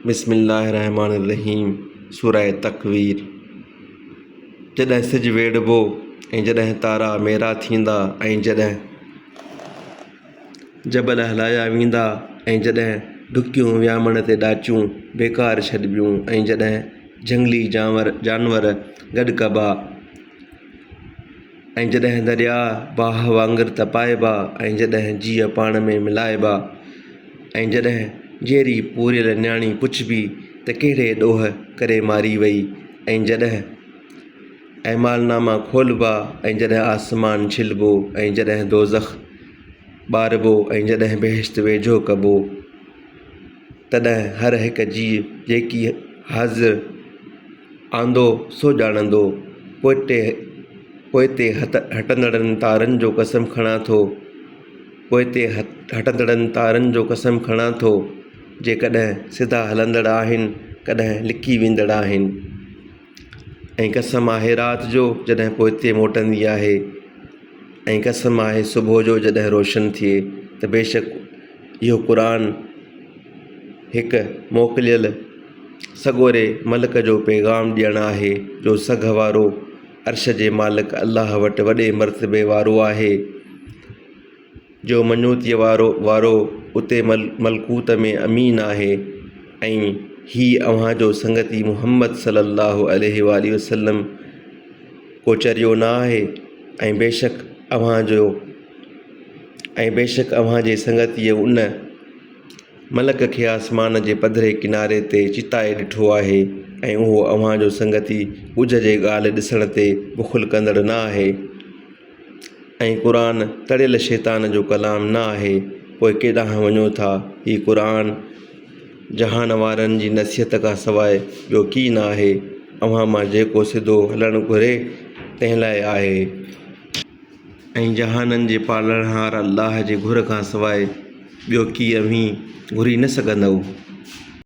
بسم الله الرحمٰن الرحيم سوره تڪوير جڏهن سج ويڙهبو ۽ جڏهن تارا ميرا ٿيندا ۽ جڏهن جبل هلايا ويندا ۽ جڏهن ڍڪيون ويامڻ تي ڏاچيون بيڪار ڇڏبيون ۽ جڏهن جهنگلي جانور جانور گڏ ڪبا ۽ جڏهن درياء باهه وانگر تپائبا ۽ جڏهن جيء پاڻ ۾ ملائبا ۽ جڏهن جيئري پوريل نياڻي پڇبي ته ڪهڙي ڏوهه ڪري ماري وئي ۽ جڏهن اعمال ناما کولبا ۽ جڏهن آسمان ڇلبو ۽ جڏهن دوزخ ٻاربو ۽ جڏهن بهشت ويجهو ڪبو تڏهن هر هڪ جيء جيڪي حاضر آندو سو ڄاڻندو. پوئتي پوئتي هٽندڙن تارن جو قسم کڻان ٿو. پوئتي هٽندڙن تارن جو قسم کڻان ٿو، جي ڪڏهن سڌا هلندڙ آهن، ڪڏهن لڪي ويندڙ آهن. ۽ قسم آهي رات جو جڏهن پوئتي موٽندي آهي ۽ قسم آهي صبح جو جڏهن روشن ٿئي ته بيشڪ اهو قرآن هڪ موڪليل سڳوري ملڪ جو پيغام ڏيڻ آهي جو سگهه وارو عرش جي مالڪ الله وٽ وڏي مرتبي وارو آهي جو مڃوتيء وارو وارو اتي ملڪوت ۾ امين آهي ۽ هي اوهان جو سنگتي محمد صلي الله عليه وآله وسلم ڪو چريو نه آهي ۽ بيشڪ اوهان جو ۽ بيشڪ اوهان جي سنگتيء ان ملڪ کي آسمان جي پڌري ڪناري تي چتائي ڏٺو آهي ۽ اهو اوهان جو سنگتي ڳجهه جي ڳالهه ڏسڻ تي بخل ڪندڙ نه آهي ۽ قرآن تڙيل شيطان جو ڪلام نه آهي پوء ڪيڏانهن وڃو ٿا؟ هي قرآن جهان وارن جي نصيحت کان سواء ٻيو ڪي نه آهي. اوهان مان جيڪو سڌو هلڻ گهري تنهن لاء آهي. ۽ جهانن جي پالڻهار الله جي گهر کان سواء ٻيو ڪي اوهين گهري نه سگهندؤ.